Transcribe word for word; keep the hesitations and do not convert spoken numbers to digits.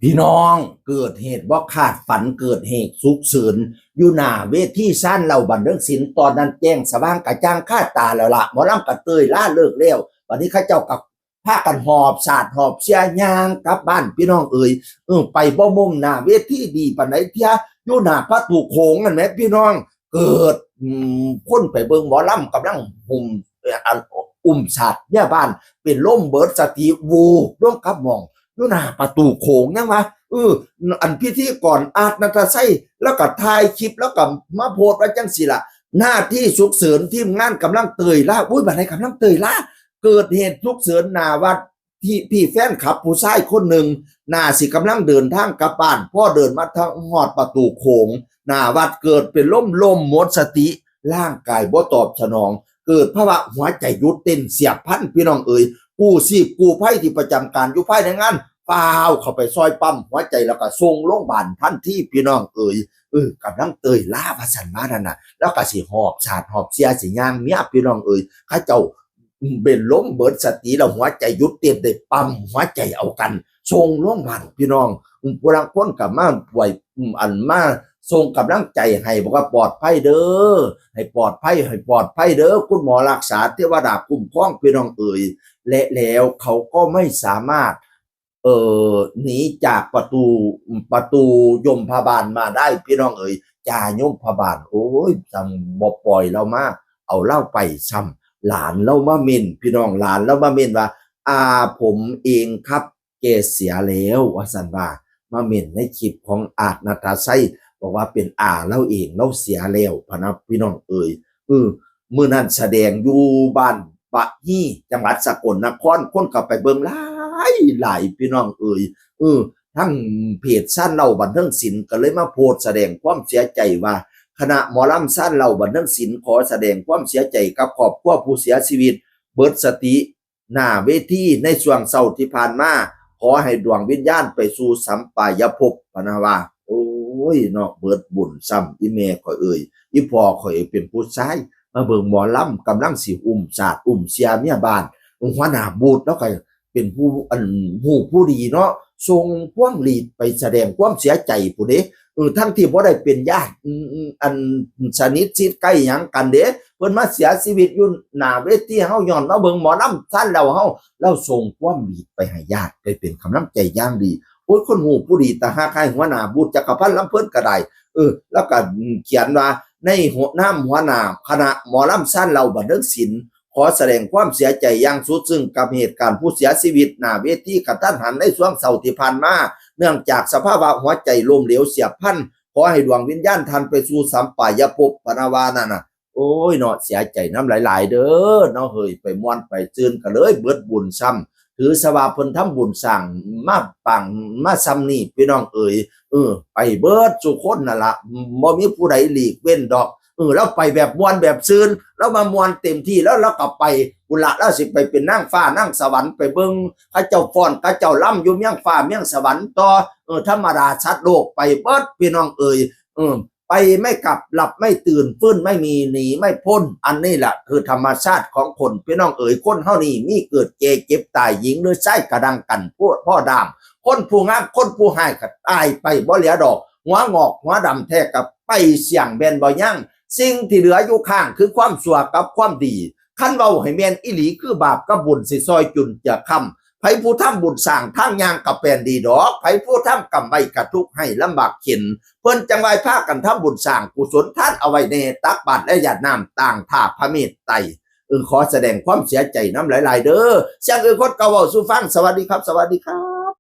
พี่น้อง เกิดเหตุบ่คาดฝัน เกิดเหตุฉุกเฉิน อยู่หน้าเวทีศาลเหล้าบันเทิงศิลป์ ตอนนั้นแจ้งสว่างกระจ่างคาตาแล้วละ หมอลำกะเตยลาเลิกแล้ว บัดนี้เขาเจ้าก็พากันหอบสาดหอบเสียย่างกลับบ้านพี่น้องเอ๋ย เออ ไปบ่มุมหน้าเวทีดีปานใดเที่ย อยู่หน้าประตูโขงนั่นแหมพี่น้อง เกิด อืม คนไปเบิ่งหมอลำกำลังห่ม เอ่อ อัน อุ้มสาดเมียบ้าน เป็นลมเบิดสติ วูบลงกับหม่อง อยู่หน้าประตูโขงยังวะ เออ อันพิธีกรอาร์ตนัทชัย แล้วก็ถ่ายคลิป แล้วก็มาโพสต์ไว้จังซี่ล่ะ หน้าที่ฉุกเฉิน ทีมงานกำลังเตยลา อุ้ย บัดนี้กำลังเตยลา เกิดเหตุฉุกเฉินหน้าวัด ที่พี่แฟนคลับผู้ชายคนหนึ่ง น่าสิกำลังเดินทางกลับบ้าน พอเดินมาทางฮอดประตูโขง หน้าวัดเกิดเป็นลม ลมหมดสติ ร่างกายบ่ตอบสนอง เกิดภาวะหัวใจหยุดเต้นเฉียบพลัน พี่น้องเอ๋ย กู้ชีพกู้ภัยที่ประจำการอยู่ภายในงาน ฟ้าวเข้าไปซอยปั๊มหัวใจแล้วก็ส่งโรงพยาบาลทันที พี่น้องเอ๋ย เออ กำลังเตยลาว่าซั่นมานั่นน่ะ แล้วก็สิหอบสาดหอบเสียสิย่างเมีย พี่น้องเอ๋ย เขาเจ้าเป็นลมเบิดสติแล้วหัวใจหยุดเต้น ได้ปั๊มหัวใจเอากัน ส่งโรงพยาบาล พี่น้อง อืม ผู้ลางคนก็มาป่วย อืม อันมาส่งกำลังใจให้ บอกว่าปลอดภัยเด้อ ให้ปลอดภัย ให้ปลอดภัยเด้อ คุณหมอรักษา เทวดาคุ้มครอง พี่น้องเอ๋ย และแล้วเขาก็ไม่สามารถ เอ่อ หนีจากประตู ประตูยมพบาลมาได้ พี่น้องเอ๋ย จ่ายมพบาล โอ้ย จั่งบ่ปล่อยลาวมา เอาลาวไปซ้ำ หลานลาวมาเม้น พี่น้อง หลานลาวมาเม้นว่า "อาผมเองครับ แกเสียแล้ว" ว่าซั่นว่า มาเม้นในคลิปของอาร์ตนัทชัย บอกว่าเป็นอาลาวเอง ลาวเสียแล้วพะนะ พี่น้องเอ๋ย เออ มื้อนั้นแสดงอยู่บ้านบะฮี่ จังหวัดสกลนคร คนก็ไปเบิ่งหลายหลาย พี่น้องเอ๋ย เออ ทั้งเพจศาลเหล้าบันเทิงศิลป์ก็เลยมาโพสต์แสดงความเสียใจว่า คณะหมอลำศาลเหล้าบันเทิงศิลป์ขอแสดงความเสียใจกับครอบครัวผู้เสียชีวิต เบิดสติ หน้าเวทีในช่วงเช้าที่ผ่านมา ขอให้ดวงวิญญาณไปสู่สัมปายภพ พะนะว่า โอ้ยเนาะ เบิดบุญซ้ำ อีแม่ข่อยเอ่ย อีพ่อข่อยเอ่ย เป็นผู้ชาย มาเบิ่งหมอลำ กำลังสิอุ้มสาดอุ้มเสียเมียบ้าน หัวหน้าบูธแล้วก็เป็นผู้ อัน ฮู้ผู้ดีเนาะ ส่งพวงหรีดไปแสดงความเสียใจพู้นเด้ เออ ทั้งที่บ่ได้เป็นญาติ อืม อืม อันสนิทชิดใกล้หยังกันเด้ เพิ่นมาเสียชีวิตอยู่หน้าเวทีเฮา ย้อนมาเบิ่งหมอลำศาลเหล้าเฮา ลาวส่งพวงหรีดไปให้ญาติ ไปเป็นกำลังใจอย่างดี โอ้ย คนฮู้ผู้ดีตาฮัก ให้หัวหน้าบูธจักรพันธ์ลำเพลินก็ได้ เออ แล้วก็เขียนว่า ในหัว นามหัวหน้าคณะหมอลำศาลเหล้าบันเทิงศิลป์ ขอแสดงความเสียใจอย่างสุดซึ้งกับเหตุการณ์ผู้เสียชีวิตหน้าเวทีกะทันหันในช่วงเช้าที่ผ่านมา เนื่องจากสภาวะหัวใจล้มเหลวเฉียบพลัน ขอให้ดวงวิญญาณท่านไปสู่สัมปายภพ พะนะว่านั่นน่ะ โอ้ยเนาะ เสียใจนำหลายๆ เด้อเนาะเฮ้ย ไปม่วนไปซื่นก็เลยเบิดบุญซ้ำ ถือซะว่าเพิ่นทำบุญสร้างมาปางมาส่ำนี้ พี่น้องเอ๋ย เออ ไปเบิดซุคนนั่นละ บ่มีผู้ใดหลีกเว้นดอก เออ ลาวไปแบบม่วนแบบซื่น ลาวมาม่วนเต็มที่แล้ว ลาวก็ไปพุ้นละ ลาวสิไปเป็นนางฟ้านางสวรรค์ ไปเบิ่งเขาเจ้าฟ้อนเขาเจ้าลำอยู่เมืองฟ้าเมืองสวรรค์ต่อ เออ ธรรมดาสัตว์โลกไปเบิด พี่น้องเอ๋ย เออ ไปไม่กลับ หลับไม่ตื่น ฟื้นไม่มี หนีไม่พ้น อันนี้แหละคือธรรมชาติของคน พี่น้องเอ๋ย คนเฮานี่มีเกิดแก่เจ็บตาย หญิงหรือชายกะดังกัน พวกพ่อดาม คนผู้งาม คนผู้ฮ้ายก็ตายไปบ่เหลือดอก หัวงอกหัวดำแท้ก็ไปเสี่ยงแม่นบ่ยัง สิ่งที่เหลืออยู่ข้างคือความชั่วกับความดี คันเว้าให้แม่นอีหลี คือบาปกับบุญสิซอยจุนเจือค้ำ ไผผู้ทำบุญสร้างทางย่างก็แปนดีดอก ไผผู้ทำกรรมไว้ก็ทุกข์ให้ลำบากเข็ญ เพิ่นจั่งว่าพากันทำบุญสร้างกุศลทานเอาไว้แน่ ตักบาตรและหยาดน้ำต่างท่าพระเมตไตร เออ ขอแสดงความเสียใจนำหลายๆ เด้อ เสียงเอิ้นคนเก่าเว้าสู่ฟัง สวัสดีครับ สวัสดีครับ